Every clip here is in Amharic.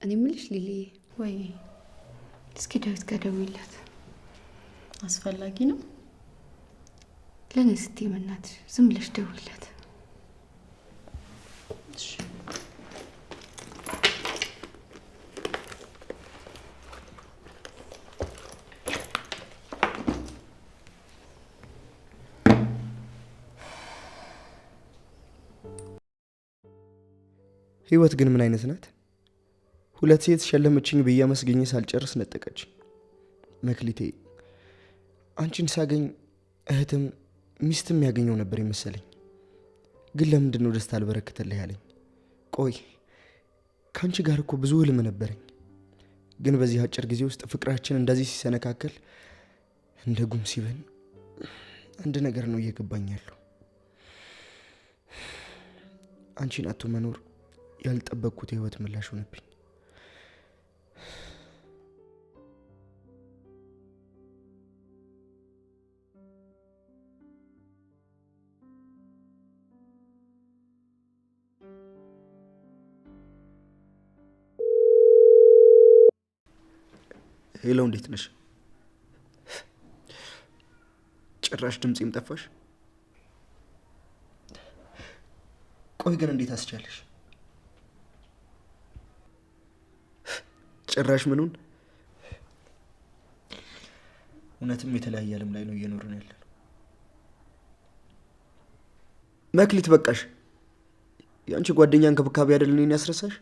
እኔ የምልሽ ሊሊ፣ ወይ እስኪ ዳዊት ጋር ደውይለት። አስፈላጊ ነው? ለእኔ ስትይ በእናትሽ ዝም ብለሽ ደውይለት። እሺ። ህይወት ግን ምን አይነት ናት? ሁለት ሴት ሸለመችኝ ብዬ አመስግኜ ሳልጨርስ ነጠቀች። መክሊቴ፣ አንቺን ሳገኝ እህትም ሚስትም ያገኘው ነበር የመሰለኝ። ግን ለምንድን ነው ደስታ አልበረክተልህ ያለኝ? ቆይ ከአንቺ ጋር እኮ ብዙ ህልም ነበረኝ። ግን በዚህ አጭር ጊዜ ውስጥ ፍቅራችን እንደዚህ ሲሰነካከል እንደ ጉም ሲበን አንድ ነገር ነው እየገባኝ ያለው። አንቺን አጥቶ መኖር ያልጠበቅኩት የህይወት ምላሽ ሆነብኝ። Hello፣ እንዴት ነሽ? ጭራሽ ድምፄም ጠፋሽ። ቆይ ግን እንዴት አስቻለሽ? ጭራሽ ምኑን? እውነትም የተለያየ ዓለም ላይ ነው እየኖርን ያለ ነው። መክሊት በቃሽ። የአንቺ ጓደኛ እንክብካቤ አይደል እኔን ያስረሳሽ?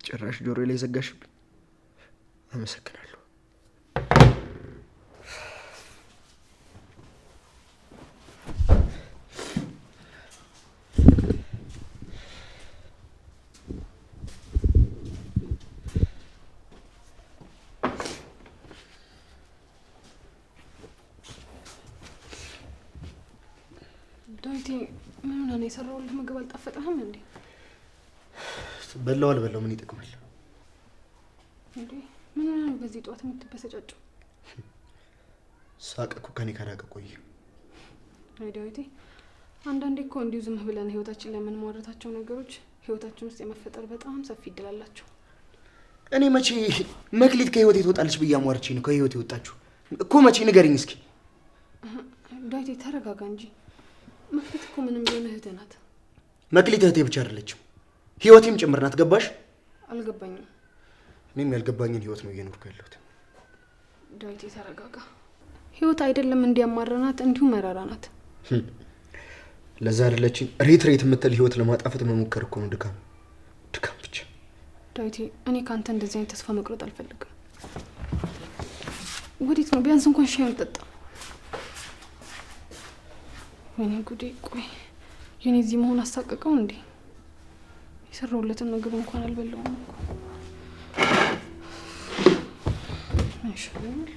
ጭራሽ ጆሮ ላይ ዘጋሽብኝ። አመሰግናለሁ። ዳዊቴ፣ ምን ሆነህ ነው? የሰራሁልህ ምግብ አልጣፈጠህም እንዴ? በላው አልበላው ምን ይጠቅማል? እንዴ ምን ሆነህ ነው በዚህ ጠዋት የምትበሰጫጨው? ሳቅ እኮ ከኔ ከራቀ ቆየ። አይ ዳዊቴ፣ አንዳንዴ እኮ እንዲሁ ዝም ብለን ህይወታችን ላይ የምንሟረታቸው ነገሮች ህይወታችን ውስጥ የመፈጠር በጣም ሰፊ እድል አላቸው። እኔ መቼ መክሊት ከህይወቴ ትወጣለች ብዬ አሟርቼ ነው ከህይወቴ የወጣችሁ እኮ? መቼ ንገሪኝ እስኪ። ዳዊቴ ተረጋጋ እንጂ መክሊት እኮ ምንም ቢሆን እህትህ ናት። መክሊት እህቴ ብቻ አይደለችም፣ ህይወቴም ጭምር ናት። ገባሽ? አልገባኝም። እኔም ያልገባኝን ህይወት ነው እየኖርኩ ያለሁት። ዳዊቴ ተረጋጋ። ህይወት አይደለም እንዲያማረናት እንዲሁ መራራ ናት። ለዛ አይደለችኝ ሬት ሬት የምትል ህይወት ለማጣፈጥ መሞከር እኮ ነው ድካም፣ ድካም ብቻ። ዳዊቴ እኔ ከአንተ እንደዚህ አይነት ተስፋ መቁረጥ አልፈልግም። ወዴት ነው? ቢያንስ እንኳን ሻይ ጠጣ። ወይኔ ጉዴ! ቆይ የኔ እዚህ መሆን አሳቀቀው እንዴ? የሰራሁለትን ምግብ እንኳን አልበላውም እኮ። ይሻለኛል።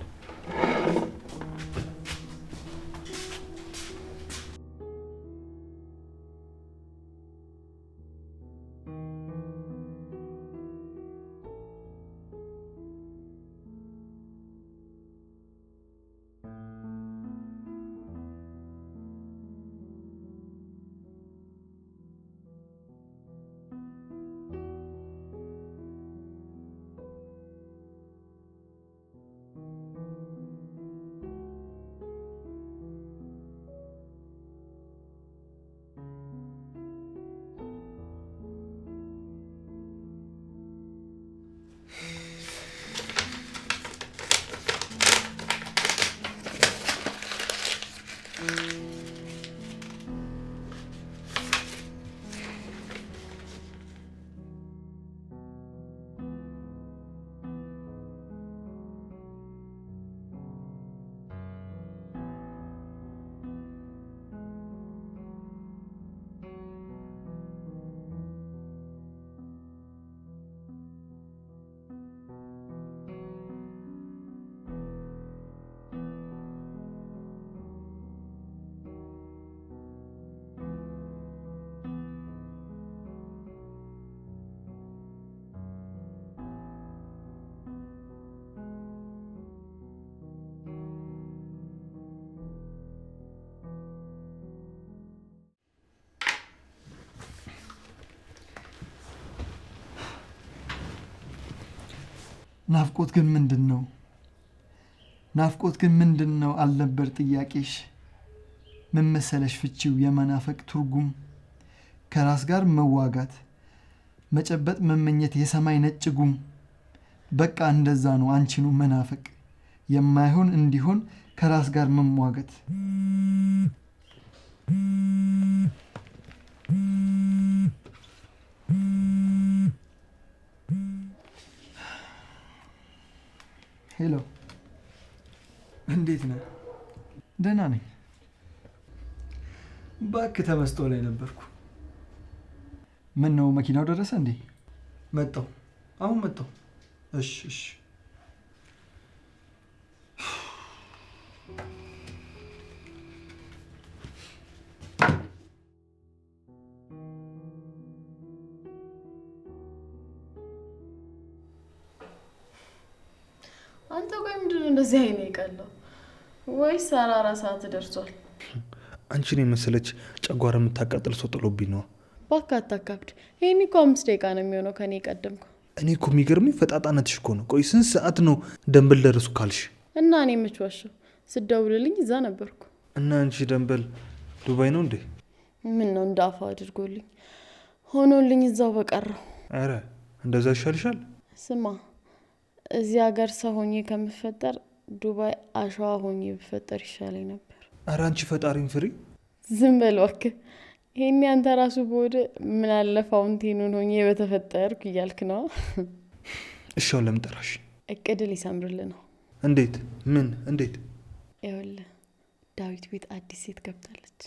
ናፍቆት ግን ምንድን ነው? ናፍቆት ግን ምንድን ነው አልነበር ጥያቄሽ? ምን መሰለሽ ፍቺው የመናፈቅ ትርጉም? ከራስ ጋር መዋጋት፣ መጨበጥ፣ መመኘት የሰማይ ነጭ ጉም። በቃ እንደዛ ነው አንቺኑ መናፈቅ፣ የማይሆን እንዲሆን ከራስ ጋር መሟገት። Hello፣ እንዴት ነህ? ደህና ነኝ። እባክህ ተመስጦ ላይ ነበርኩ። ምን ነው መኪናው ደረሰ እንዴ? መጣሁ፣ አሁን መጣሁ። እሺ እሺ። አንተ ቆይ ምንድን ነው እንደዚህ አይኔ የቀላው? ወይስ አራራ ሰዓት ደርሷል? አንቺን የመሰለች ጨጓራ የምታቃጥል ሰው ጥሎብኝ ነዋ። እባክህ አታካብድ። ይሄን እኮ 5 ደቂቃ ነው የሚሆነው ከኔ ቀደምኩ። እኔ እኮ የሚገርመኝ ፈጣጣነትሽ እኮ ነው። ቆይ ስንት ሰዓት ነው ደንበል ደረሱ ካልሽ? እና እኔ መች ዋሸሁ? ስትደውልልኝ እዛ ነበርኩ። እና አንቺ ደንበል ዱባይ ነው እንዴ? ምን ነው እንዳፋ አድርጎልኝ ሆኖልኝ እዛው በቀረው። አረ እንደዛ ይሻልሻል። ስማ እዚህ ሀገር ሰው ሆኜ ከምፈጠር ዱባይ አሸዋ ሆኜ ብፈጠር ይሻለኝ ነበር። አረ አንቺ ፈጣሪን ፍሪ። ዝም በል እባክህ። ይሄኔ አንተ ራሱ በሆድ ምን አለ fountain ኡን ሆኜ በተፈጠርኩ እያልክ ነው። እሺ አሁን ለምን ጠራሽ? እቅድ ሊሰምርልህ ነው። እንዴት? ምን? እንዴት? ይኸውልህ ዳዊት ቤት አዲስ ሴት ገብታለች።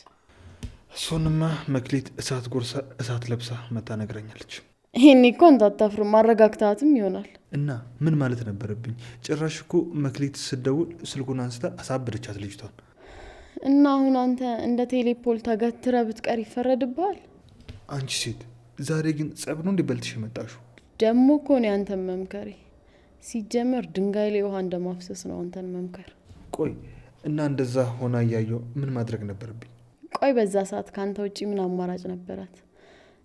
እሱንማ መክሊት እሳት ጎርሳ እሳት ለብሳ መታ ነግረኛለች። ይሄኔ እኮ አንተ አታፍርም፣ አረጋግተሃትም ይሆናል። እና ምን ማለት ነበረብኝ? ጭራሽ እኮ መክሊት ስትደውል ስልኩን አንስታ አሳበደቻት ልጅቷን። እና አሁን አንተ እንደ ቴሌፖል ተገትረ ብትቀር ይፈረድብሃል። አንቺ ሴት ዛሬ ግን ጸብ ነው እንዴ በልተሽ የመጣሽው? ደግሞ እኮ ነው ያንተን መምከሬ። ሲጀመር ድንጋይ ላይ ውሃ እንደማፍሰስ ነው አንተን መምከር። ቆይ እና እንደዛ ሆና እያየሁ ምን ማድረግ ነበረብኝ? ቆይ በዛ ሰዓት ካንተ ውጪ ምን አማራጭ ነበራት?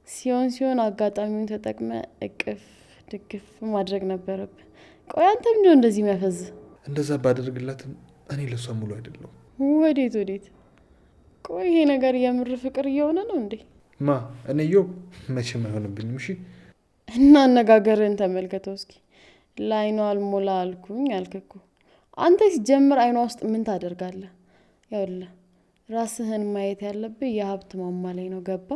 ሲሆን ሲሆን አጋጣሚውን ተጠቅመ እቅፍ ድግፍ ማድረግ ነበረብህ። ቆይ አንተ ምንድነው እንደዚህ የሚያፈዝ? እንደዛ ባደርግላትም እኔ ለሷ ሙሉ አይደለሁም። ወዴት ወዴት? ቆይ ይሄ ነገር የምር ፍቅር እየሆነ ነው እንዴ? ማ እኔ ዮ መቼም አይሆንብኝም። እሺ እና አነጋገርህን ተመልከተው እስኪ። ለአይኗ አልሞላ አልኩኝ አልክ እኮ። አንተ ሲጀምር አይኗ ውስጥ ምን ታደርጋለህ? ያውልህ ራስህን ማየት ያለብህ የሀብት ማማ ላይ ነው። ገባ?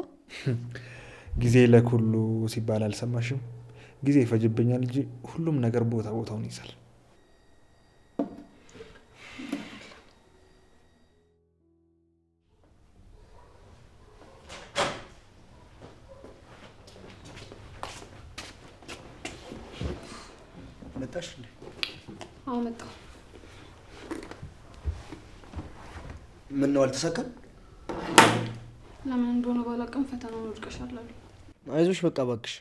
ጊዜ ለኩሉ ሲባል አልሰማሽም? ጊዜ ይፈጅብኛል እንጂ ሁሉም ነገር ቦታ ቦታውን ይይዛል። መጣሽ እንዴ? አዎ መጣሁ። ምን ነው አልተሳካም? ለምን እንደሆነ ባላውቅም ፈተናውን ወድቀሻል አሉ። አይዞሽ በቃ እባክሽ።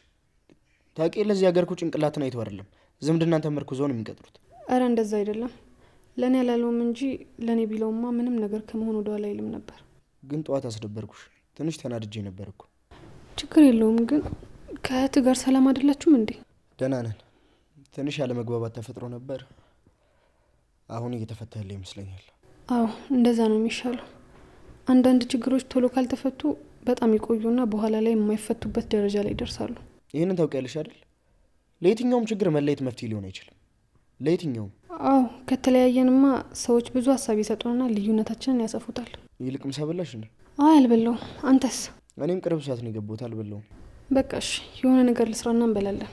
ታውቂ ለዚህ ሀገር እኮ ጭንቅላትን አይተው አይደለም ዝምድናን ተመርኩዘው ነው የሚቀጥሩት። አረ እንደዛ አይደለም። ለኔ አላለውም እንጂ ለኔ ቢለውማ ምንም ነገር ከመሆን ወደ ኋላ አይልም ነበር። ግን ጠዋት አስደበርኩሽ። ትንሽ ተናድጄ ነበር እኮ። ችግር የለውም። ግን ከእህትህ ጋር ሰላም አይደላችሁም እንዴ? ደህና ነን። ትንሽ ያለመግባባት ተፈጥሮ ነበር። አሁን እየተፈታ ያለ ይመስለኛል። አዎ እንደዛ ነው የሚሻለው። አንዳንድ ችግሮች ቶሎ ካልተፈቱ በጣም ይቆዩና በኋላ ላይ የማይፈቱበት ደረጃ ላይ ይደርሳሉ። ይሄንን ታውቂያለሽ አይደል? ለየትኛውም ችግር መለየት መፍትሄ ሊሆን አይችልም። ለየትኛውም። አዎ ከተለያየንማ ሰዎች ብዙ ሀሳብ ይሰጡንና ልዩነታችንን ያሰፉታል። ይልቅ ምሳ በላሽ እንዴ? አይ አልበላሁም። አንተስ? እኔም ቅርብ ሰዓት ነው የገባሁት፣ አልበላሁም። በቃ እሺ የሆነ ነገር ልስራና እንበላለን።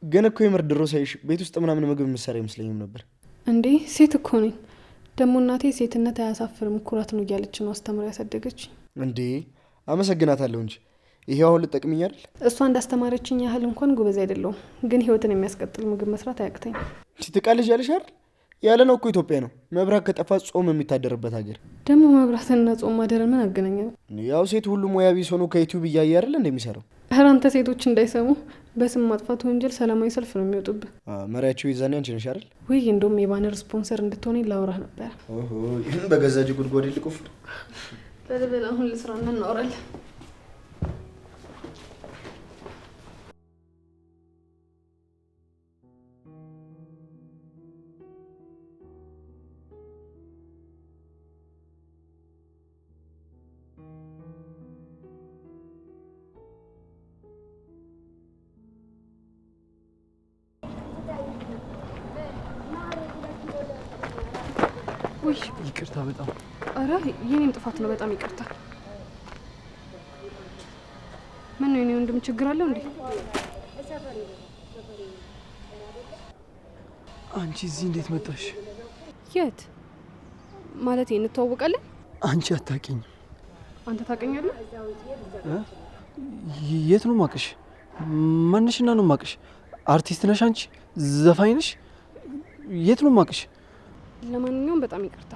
ግን እኮ የምር ድሮ ሳይሽ ቤት ውስጥ ምናምን ምግብ የምትሰራ አይመስለኝም ነበር። እንዴ ሴት እኮ ነኝ። ደግሞ እናቴ ሴትነት አያሳፍርም ኩራት ነው እያለች ነው አስተምራ ያሳደገችኝ። እንዴ አመሰግናታለሁ እንጂ ይሄው አሁን ልጠቅምኝ አይደል? እሷ እንዳስተማረችኝ ያህል እንኳን ጎበዝ አይደለሁም፣ ግን ህይወትን የሚያስቀጥል ምግብ መስራት አያቅተኝም። ትቃልጃለሽ አይደል? ያለ ነው እኮ ኢትዮጵያ ነው። መብራት ከጠፋ ጾም የሚታደርበት ሀገር። ደግሞ መብራትና ጾም ማደርን ምን አገናኘው? ያው ሴት ሁሉ ሙያ ቢስ ሆኖ ከዩቲዩብ እያየ አይደል እንደሚሰራው። ኧረ አንተ ሴቶች እንዳይሰሙ በስም ማጥፋት ወንጀል ሰላማዊ ሰልፍ ነው የሚወጡብህ። መሪያቸው የዛኔ አንቺ ነሽ አይደል? ውይ እንደውም የባነር ስፖንሰር እንድትሆነኝ ላውራህ ነበር። ኦሆ ይሄን በገዛ እጅ ጉድጓድ ልቆፍር። በል በል አሁን ልስራና እናወራለን። ውይ ይቅርታ በጣም። ኧረ የኔም ጥፋት ነው። በጣም ይቅርታ። ምን ነው የኔ ወንድም ችግር አለው እንዴ? አንቺ እዚህ እንዴት መጣሽ? የት ማለት እንተዋወቃለን? አንቺ አታውቂኝም። አንተ ታውቀኛለህ? የት ነው ማቅሽ? ማንሽና ነው ማቅሽ? አርቲስት ነሽ አንቺ? ዘፋኝ ነሽ? የት ነው ማቅሽ? ለማንኛውም በጣም ይቅርታ።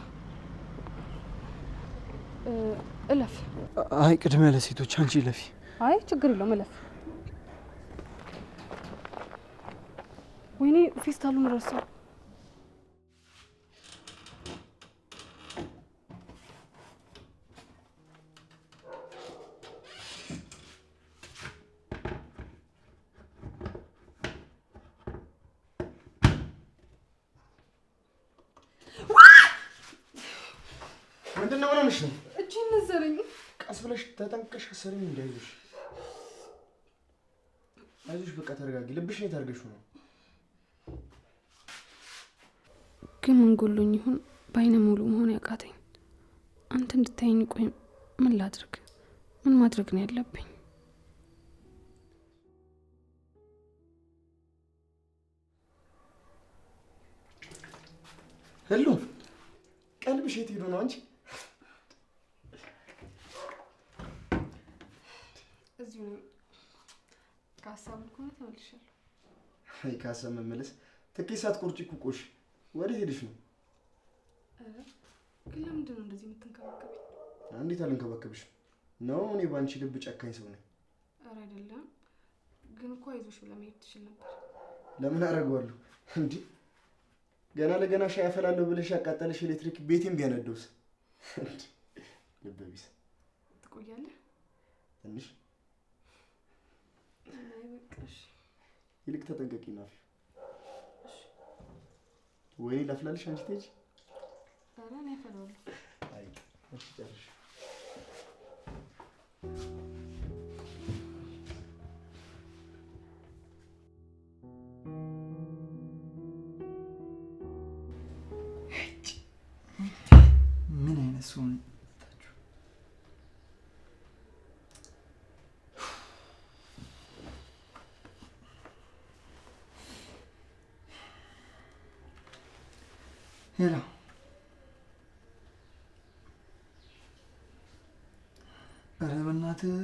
እለፍ። አይ ቅድሚያ ለሴቶች፣ አንቺ እለፊ። አይ ችግር የለውም እለፍ። ወይኔ ፌስታሉን ረሳው። ምንድን ነው? ምን ሆነሽ ነው? እጄን ነዘረኝ። ቀስ ብለሽ ተጠንቀሽ አሰሪኝ። እንዲ አይዞሽ፣ አይዞሽ፣ በቃ ተረጋጊ። ልብሽ ነው የታርገሽው ነው። ግን ምን ጎሎኝ ይሁን በአይነ ሙሉ መሆን ያቃተኝ? አንተ እንድታየኝ ቆይ ምን ላድርግ? ምን ማድረግ ነው ያለብኝ? Hello፣ ቀልብሽ የት ሄዶ ነው አንቺ? እዚሁ ነኝ። ከሀሳብ ከሆነ ተመልሻለሁ። አይ ከሀሳብ መመለስ ትኬት ሳትቆርጪ እኮ ቆሽ። ወዴት ሄደሽ ነው? ኧረ ግን ለምንድን ነው እንደዚህ የምትንከባከበኝ? እንዴት አልንከባከብሽም ነው? እኔ በአንቺ ልብ ጨካኝ ሰው ነኝ። ኧረ አይደለም፣ ግን እኮ አይዞሽ ብለህ መሄድ ትችል ነበር። ለምን አደርገዋለሁ እንዲህ? ገና ለገና ሻይ አፈላለሁ ብለሽ ያቃጠለሽ ኤሌክትሪክ ቤቴን ቢያነደውስ? ልበ ቢስ። ትቆያለህ? ትንሽ። አይ በቃ እሺ። ይልቅ ተጠንቀቂ ናፊ። ወይኔ ላፍላልሽ፣ አንቺ ትሄጂ? ኧረ እኔ አፈላለሁ። አይ አንቺ ጨርሽ። ምን አይነት ሰው ነው? Hello፣ ኧረ በእናትህ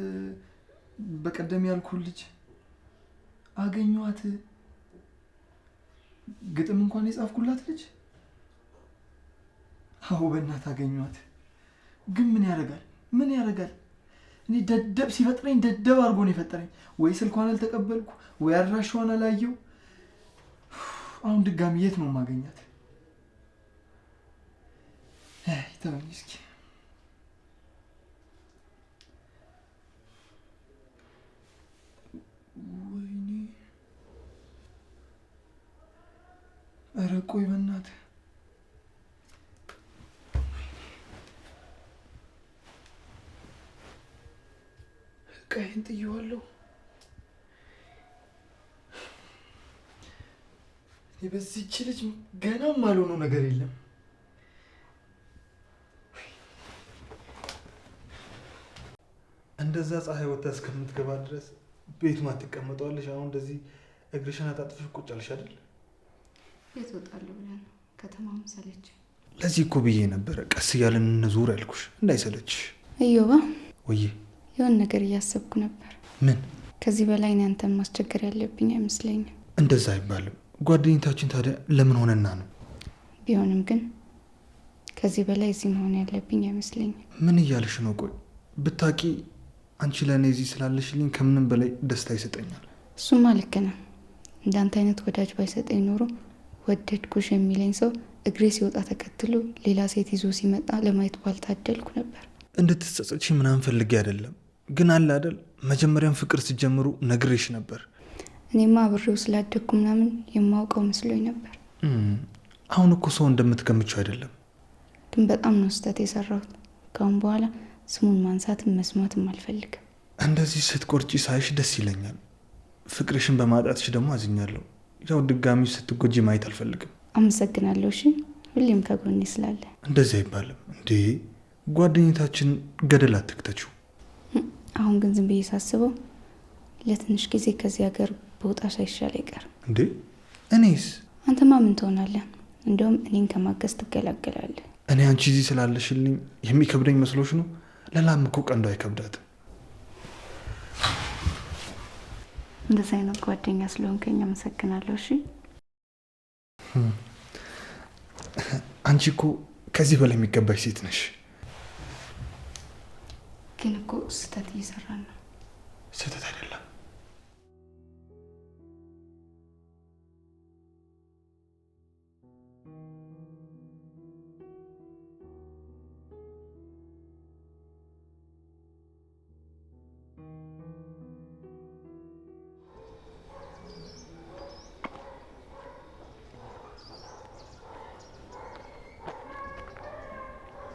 በቀደም ያልኩህ ልጅ አገኘኋት። ግጥም እንኳን የጻፍኩላት ልጅ። አዎ በእናትህ አገኘኋት። ግን ምን ያደርጋል ምን ያደርጋል፣ እኔ ደደብ ሲፈጥረኝ ደደብ አድርጎ ነው የፈጠረኝ። ወይ ስልኳን አልተቀበልኩ፣ ወይ አድራሻዋን አላየው። አሁን ድጋሚ የት ነው የማገኛት? ተወኝ እስኪ። ወይኔ ኧረ ቆይ በእናትህ ዕቃዬን ጥዬዋለሁ። እኔ በዚህች ልጅ ገናም አልሆነው ነገር የለም። እንደዛ ፀሐይ ወጥታ እስከምትገባ ድረስ ቤት ማትቀመጠዋለሽ። አሁን እንደዚህ እግርሽን አጣጥፈሽ ቁጭ አልሽ አይደል? የት እወጣለሁ ብለህ ነው? ከተማውን ሰለቸኝ። ለዚህ እኮ ብዬ ነበረ ቀስ እያለን እንዙር ያልኩሽ እንዳይሰለችሽ። እዮባ፣ ወይዬ የሆነ ነገር እያሰብኩ ነበር። ምን? ከዚህ በላይ እኔ አንተን ማስቸገር ያለብኝ አይመስለኝም። እንደዛ አይባልም። ጓደኝታችን ታዲያ ለምን ሆነና ነው? ቢሆንም ግን ከዚህ በላይ እዚህ መሆን ያለብኝ አይመስለኝም። ምን እያልሽ ነው? ቆይ ብታቂ አንቺ ለእኔ እዚህ ስላለሽልኝ ከምንም በላይ ደስታ ይሰጠኛል። እሱማ ልክ ነህ። እንዳንተ አይነት ወዳጅ ባይሰጠኝ ኖሮ ወደድኩሽ የሚለኝ ሰው እግሬ ሲወጣ ተከትሎ ሌላ ሴት ይዞ ሲመጣ ለማየት ባልታደልኩ ነበር። እንድትጸጸቺ ምናምን ፈልጌ አይደለም፣ ግን አለ አይደል መጀመሪያም ፍቅር ስትጀምሩ ነግሬሽ ነበር። እኔማ አብሬው ስላደግኩ ምናምን የማውቀው መስሎኝ ነበር። አሁን እኮ ሰው እንደምትገምቸው አይደለም። ግን በጣም ነው ስህተት የሰራሁት። ከአሁን በኋላ ስሙን ማንሳትም መስማትም አልፈልግም። እንደዚህ ስትቆርጪ ሳይሽ ደስ ይለኛል። ፍቅርሽን በማጣትሽ ደግሞ አዝኛለሁ። ያው ድጋሚ ስትጎጂ ማየት አልፈልግም። አመሰግናለሁ። እሺ ሁሌም ከጎኔ ስላለ። እንደዚህ አይባልም እንዴ! ጓደኝታችን ገደል አትክተችው። አሁን ግን ዝም ብዬ ሳስበው ለትንሽ ጊዜ ከዚህ ሀገር በወጣ ሳይሻል አይቀርም። እንዴ እኔስ? አንተማ ምን ትሆናለህ? እንደውም እኔን ከማገዝ ትገላገላለህ። እኔ አንቺ እዚህ ስላለሽልኝ የሚከብደኝ መስሎሽ ነው? ለላም እኮ ቀንዱ አይከብዳትም። እንደዚህ አይነት ጓደኛ ስለሆንከኝ አመሰግናለሁ። እሺ አንቺ እኮ ከዚህ በላይ የሚገባሽ ሴት ነሽ። ግን እኮ ስህተት እየሰራን ነው። ስህተት አይደለም።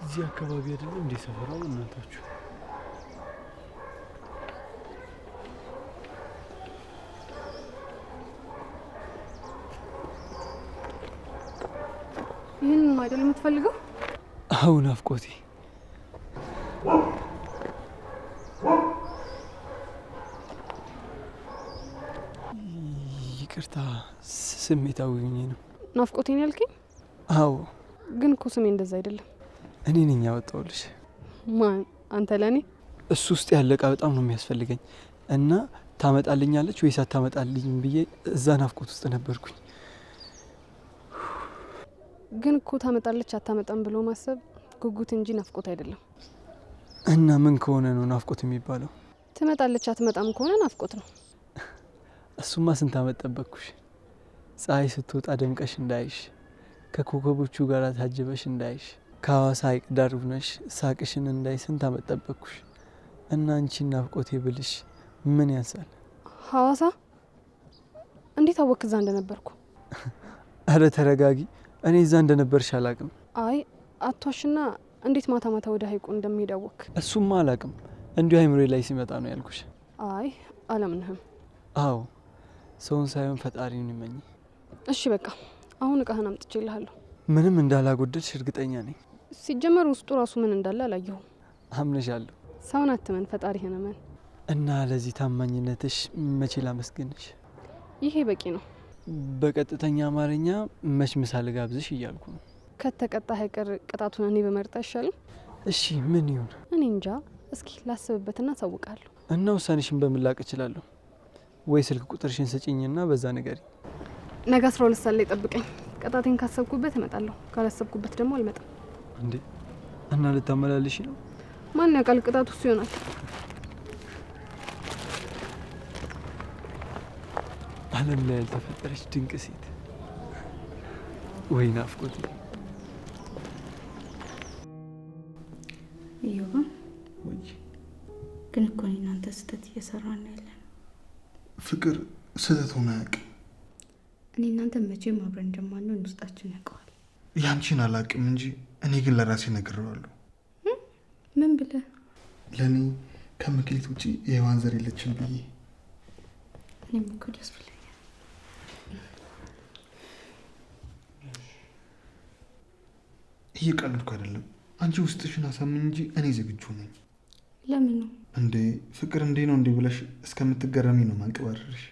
እዚህ አካባቢ አይደለም እንዴ ሰፈራው? እናታችሁ ይህንን ነው አይደል የምትፈልገው? አዎ ናፍቆቴ። ይቅርታ ስሜታዊ ሆኜ ነው። ናፍቆቴን ያልከኝ? አዎ። ግን እኮ ስሜ እንደዛ አይደለም። እኔ ነኝ ያወጣሁልሽ። ማን? አንተ ለእኔ? እሱ ውስጥ ያለ እቃ በጣም ነው የሚያስፈልገኝ እና ታመጣልኛለች ወይስ አታመጣልኝም ብዬ እዛ ናፍቆት ውስጥ ነበርኩኝ። ግን እኮ ታመጣለች አታመጣም ብሎ ማሰብ ጉጉት እንጂ ናፍቆት አይደለም። እና ምን ከሆነ ነው ናፍቆት የሚባለው? ትመጣለች አትመጣም ከሆነ ናፍቆት ነው። እሱማ ስንት አመት ጠበቅኩሽ። ፀሐይ ስትወጣ ደምቀሽ እንዳይሽ፣ ከኮከቦቹ ጋር ታጅበሽ እንዳይሽ፣ ከሐዋሳ ሐይቅ ዳር ሆነሽ ሳቅሽን እንዳይ ስንት አመት ጠበቅኩሽ። እና አንቺን ናፍቆቴ ብልሽ ምን ያንሳል? ሐዋሳ እንዴት አወክ እዛ እንደነበርኩ? አረ ተረጋጊ። እኔ እዛ እንደነበርሽ አላቅም። አይ አቷሽና እንዴት ማታ ማታ ወደ ሐይቁ እንደሚሄድ አወክ? እሱማ አላቅም፣ እንዲሁ አይምሮዬ ላይ ሲመጣ ነው ያልኩሽ። አይ አላምንህም። አዎ ሰውን ሳይሆን ፈጣሪን ይመኝ። እሺ በቃ አሁን እቃህን አምጥቼልሃለሁ። ምንም እንዳላጎደልሽ እርግጠኛ ነኝ። ሲጀመር ውስጡ ራሱ ምን እንዳለ አላየሁም። አምነሻለሁ። ሰውን አትመን፣ ፈጣሪህን እመን። እና ለዚህ ታማኝነትሽ መቼ ላመስግንሽ? ይሄ በቂ ነው። በቀጥተኛ አማርኛ መች ምሳ ልጋብዝሽ እያልኩ ነው። ከተቀጣህ አይቀር ቅጣቱን እኔ በመርጥ አይሻልም? እሺ ምን ይሁን? እኔ እንጃ። እስኪ ላስብበትና አሳውቃለሁ። እና ውሳኔሽን በምን ላቅ እችላለሁ? ወይ ስልክ ቁጥርሽን ስጭኝና በዛ ንገሪኝ። ነገ 12 ሰዓት ላይ ጠብቀኝ። ቅጣቴን ካሰብኩበት እመጣለሁ፣ ካላሰብኩበት ደግሞ አልመጣም። እንዴ እና ልታመላልሽ ነው? ማን ያውቃል? ቅጣቱ እሱ ይሆናል። ዓለም ላይ ያልተፈጠረች ድንቅ ሴት። ወይ ናፍቆቴ። እዮባ ግን እኮ እኔ እናንተ ስህተት እየሰራን ነው ያለነው። ፍቅር ስህተት ሆኖ አያውቅም። እኔ እናንተ መቼም አብረን እንደማንሆን ውስጣችን ያውቀዋል። ያንቺን አላውቅም እንጂ እኔ ግን ለራሴ ነግሬዋለሁ። ምን ብለህ? ለእኔ ከመክሊት ውጪ የሔዋን ዘር የለችም ብዬ። እኔም እኮ ደስ ብሎኛል። እየቀለድኩ አይደለም። አንቺ ውስጥሽን አሳምኝ እንጂ እኔ ዝግጁ ነኝ። ለምን ነው እንዴ? ፍቅር እንዴ ነው እንዴ ብለሽ እስከምትገረሚ ነው ማንቀባረርሽ።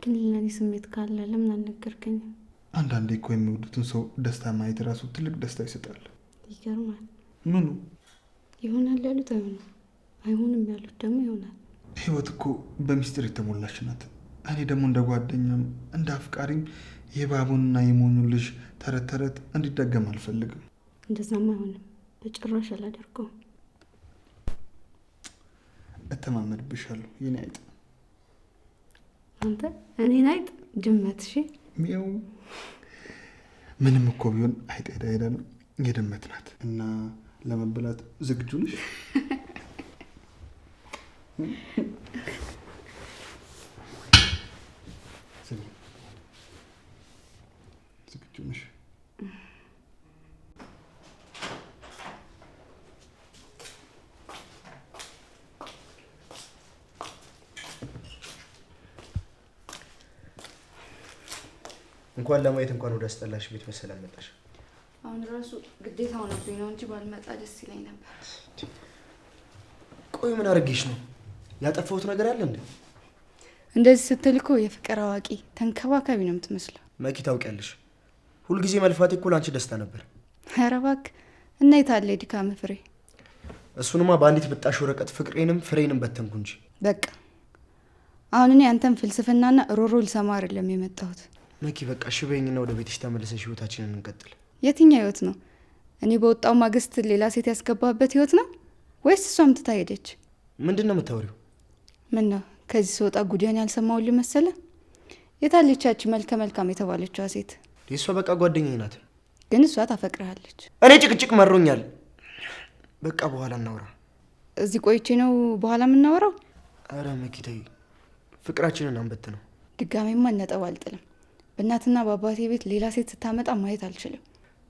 ግን ለእኔ ስሜት ካለ ለምን አልነገርከኝም? አንዳንዴ እኮ የሚወዱትን ሰው ደስታ ማየት ራሱ ትልቅ ደስታ ይሰጣል። ይገርማል። ምኑ? ይሆናል ያሉት አይሆንም፣ አይሆንም ያሉት ደግሞ ይሆናል። ህይወት እኮ በሚስጥር የተሞላች ናት። እኔ ደግሞ እንደ ጓደኛም እንደ አፍቃሪም የባቡንና የሞኙን ልጅ ተረት ተረት እንዲደገም አልፈልግም። እንደዛም አይሆንም፣ በጭራሽ አላደርገውም። እተማመንብሻለሁ የኔ አይጥ። አንተ እኔን አይጥ ድመት? እሺ ሚያው። ምንም እኮ ቢሆን አይጥ ሄዳ ሄዳ ነው የድመት ናት። እና ለመበላት ዝግጁ ነሽ? ዝግጁ ነሽ? እንኳን ለማየት እንኳን ወደ አስጠላሽ ቤት በሰላም መጣሽ። አሁን ራሱ ግዴታ ሆኖብኝ ነው እንጂ ባልመጣ ደስ ይለኝ ነበር። ቆይ ምን አድርጌሽ ነው? ያጠፋሁት ነገር አለ እንዴ? እንደዚህ ስትል እኮ የፍቅር አዋቂ ተንከባካቢ ነው የምትመስለው። መኪ ታውቂያለሽ፣ ሁልጊዜ መልፋቴ እኮ ለአንቺ ደስታ ነበር። ኧረ እባክህ እና የታለ የድካምህ ፍሬ? እሱንማ በአንዲት ብጣሽ ወረቀት ፍቅሬንም ፍሬንም በተንኩ እንጂ። በቃ አሁን እኔ አንተን ፍልስፍናና ሮሮ ልሰማ አይደለም የመጣሁት። መኪ በቃ እሺ በይኝና ወደ ቤትሽ ተመልሰሽ ህይወታችንን እንቀጥል። የትኛው ህይወት ነው? እኔ በወጣው ማግስት ሌላ ሴት ያስገባበት ህይወት ነው ወይስ እሷም ትታ ሄደች? ምንድን ነው የምታወሪው? ምን ነው ከዚህ ስወጣ ጉዳያን ያልሰማሁልህ መሰለህ? የታለች ያቺ መልከ መልካም የተባለችዋ ሴት? የእሷ በቃ ጓደኛዬ ናት። ግን እሷ ታፈቅርሃለች። እኔ ጭቅጭቅ መሮኛል። በቃ በኋላ እናውራ። እዚህ ቆይቼ ነው በኋላ የምናወራው? አረ መኪ ተይ፣ ፍቅራችንን አንበት ነው። ድጋሜማ ነጥብ አልጥልም። በእናትና በአባቴ ቤት ሌላ ሴት ስታመጣ ማየት አልችልም።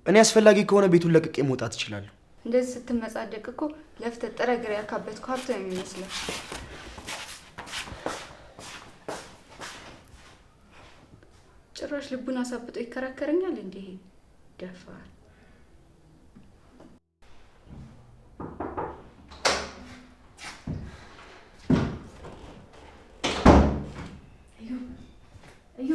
እኔ አስፈላጊ ከሆነ ቤቱን ለቅቄ መውጣት እችላለሁ። እንደዚህ ስትመጻደቅ እኮ ለፍተህ ጥረህ ግረህ ያካበትከው ሀብት ነው የሚመስለው። ጭራሽ ልቡን አሳብጦ ይከራከረኛል እንዴ? ደፋር። እዩ እዩ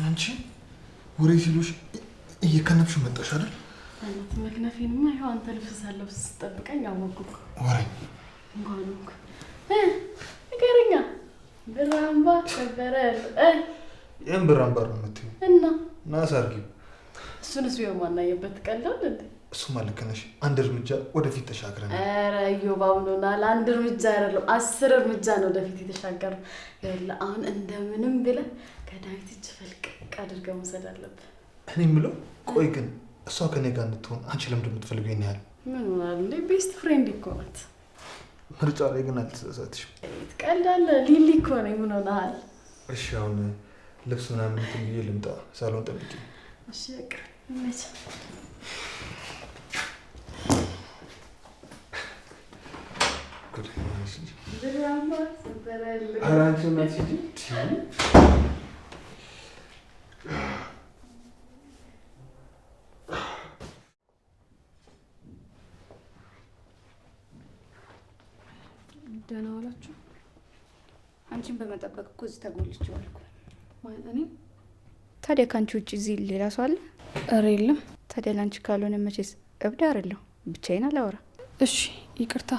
አንቺ ወሬ ሲሉሽ እየከነፍሽ መጣሽ አይደል? በእናትህ መክነፌንማ ይኸው አንተ ልብስ ሳለብስ ስትጠብቀኝ አወኩህ። ወሬ እንኳን ሆንኩ። ንገረኛ ብር አምባ ነበረ ይህን ብር አምባር ነው የምትይው? እና ና አሳርጊው። እሱንስ ቢሆን ማናየበት ቀላል እንዴ? እሱማ ልክ ነሽ። አንድ እርምጃ ወደፊት ተሻግረናል። ኧረ እዮብ አምኖናል። አንድ እርምጃ አይደለም 10 እርምጃ ነው ወደፊት የተሻገርነው። ይኸውልህ አሁን እንደምንም ብለህ ከዳዊት እጅ ፈልቀቅ አድርገህ መውሰድ አለብህ። እኔ የምለው ቆይ ግን እሷ ከኔ ጋር እንድትሆን አንቺ ለምንድን ነው የምትፈልጊው ይሄን ያህል? ምን ሆናል እንዴ? best friend እኮ ናት። ምርጫ ላይ ግን አልተሳሳትሽም። ትቀልዳለህ። ሊሊ እኮ ነኝ። ምን ሆነሃል? እሺ አሁን ልብስ ምናምን እንትን ብዬ ልምጣ። ሳሎን ጠብቂ። እሺ በቃ ይመችህ። ኧረ አንቺ እናትሽ እንጂ። ደህና ዋላችሁ? አንቺን በመጠበቅ እኮ እዚህ ተጎልቼ ዋልኩ። ማን? እኔ? ታዲያ ከአንቺ ውጭ እዚህ ሌላ ሰው አለ? ኧረ የለም። ታዲያ ለአንቺ ካልሆነ መቼስ እብድ አይደለሁ፣ ብቻዬን አላወራም። እሺ ይቅርታ፣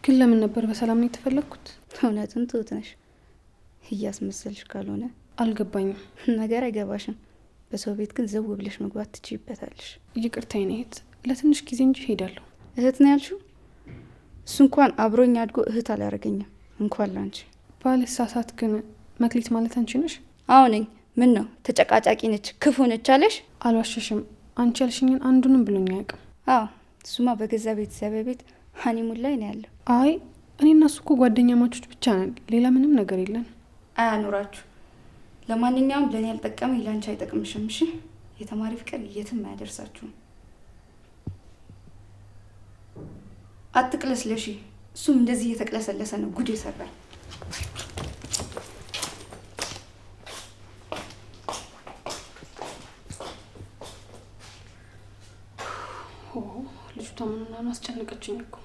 ግን ለምን ነበር በሰላም ነው የተፈለግኩት? እውነቱን ትሁት ነሽ፣ እያስመሰልሽ ካልሆነ። አልገባኝም። ነገር አይገባሽም። በሰው ቤት ግን ዘው ብለሽ መግባት ትችይበታለሽ። ይቅርታ የኔ እህት፣ ለትንሽ ጊዜ እንጂ እሄዳለሁ። እህት ነው ያልሽው? እሱ እንኳን አብሮኝ አድጎ እህት አላረገኝም፣ እንኳን ላንቺ። ባልሳሳት ግን መክሊት ማለት አንቺ ነሽ? አዎ ነኝ። ምን ነው ተጨቃጫቂ ነች፣ ክፉ ነች አለሽ? አልዋሸሽም። አንቺ ያልሽኝን አንዱንም ብሎኝ አያውቅም። አዎ እሱማ በገዛ ቤተሰብ ቤት honeymoon ላይ ነው ያለው። አይ እኔ እና እሱ እኮ ጓደኛማቾች ብቻ ነን፣ ሌላ ምንም ነገር የለን። አያኑራችሁ። ለማንኛውም ለኔ ያልጠቀመኝ ላንቺ አይጠቅምሽም። እሺ የተማሪ ፍቅር የትም አያደርሳችሁም። አትቅለስለሺ። እሱም እንደዚህ እየተቅለሰለሰ ነው ጉድ የሰራኝ። ልጅቷ ምን ሆና ነው? አስጨነቀችኝ እኮ።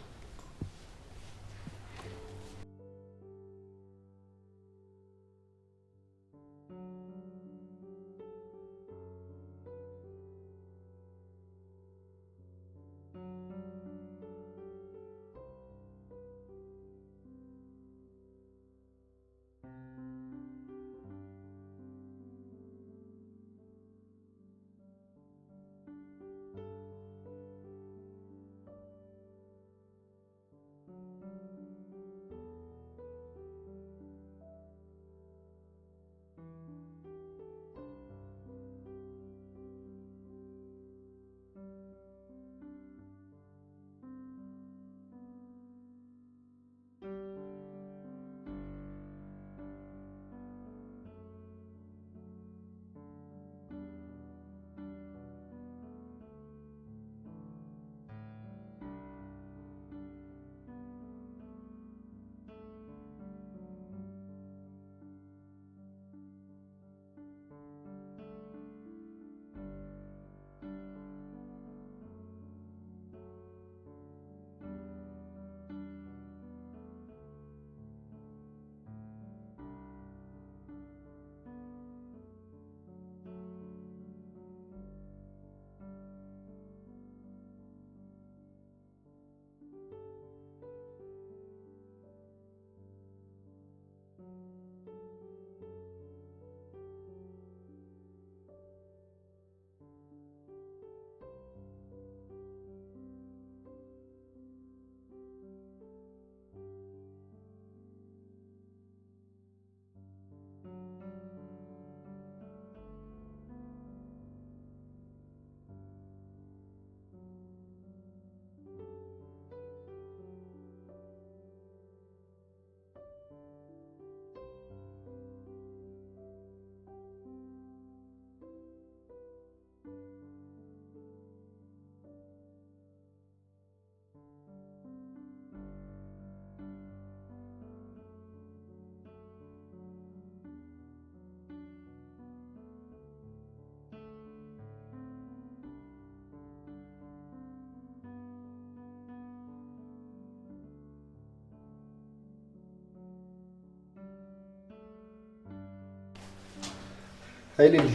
አይ ሊሊ፣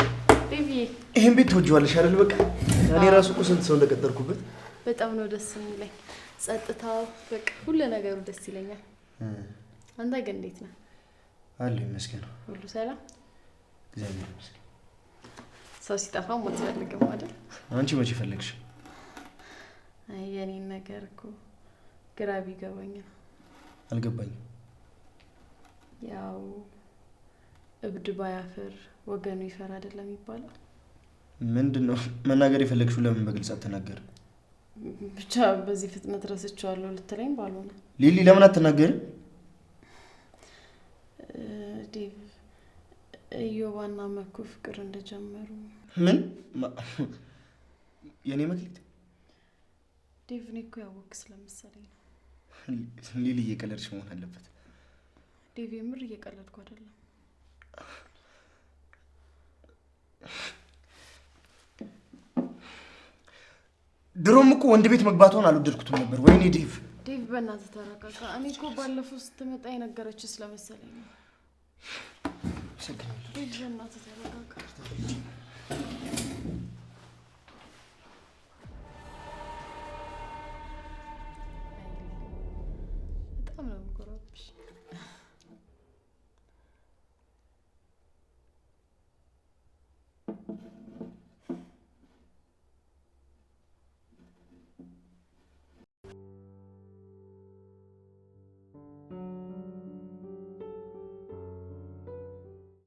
ይሄን ቤት ትወጂዋለሽ አይደል? በቃ እኔ ራሱ እኮ ስንት ሰው እንደቀጠርኩበት። በጣም ነው ደስ የሚለኝ። ጸጥታው፣ በቃ ሁሉ ነገሩ ደስ ይለኛል። አንተ ግን እንዴት ነህ? አለሁ ይመስገን። ሁሉ ሰላም? እግዚአብሔር ይመስገን። ሰው ሲጠፋ አትፈልግም አይደል? አንቺ መቼ ፈለግሽ? አይ የኔን ነገር እኮ ግራ ቢገባኝ ነው። አልገባኝም። ያው እብድ ባያፍር ወገኑ ይፈራ አይደለም የሚባለው? ምንድን ነው መናገር የፈለግሽው? ለምን በግልጽ አትናገርም? ብቻ በዚህ ፍጥነት ረስቼዋለሁ ልትለኝ ባልሆነ። ሊሊ ለምን አትናገርም? ዴቭ፣ እዮባና መኩ ፍቅር እንደጀመሩ። ምን? የኔ መክሊት? ዴቭ፣ እኔ እኮ ያወቅ ስለመሰለኝ ነው። ሊሊ እየቀለድሽ መሆን አለበት። ዴቭ፣ የምር እየቀለድኩ አይደለም። ድሮም እኮ ወንድ ቤት መግባቷን አልወደድኩትም ነበር። ወይኔ ዴቭ። ዴቭ በእናትህ ተረጋጋ። እኔ እኮ ባለፈው ስትመጣ የነገረች ስለመሰለኝ ነው። ዴቭ በእናትህ ተረጋጋ።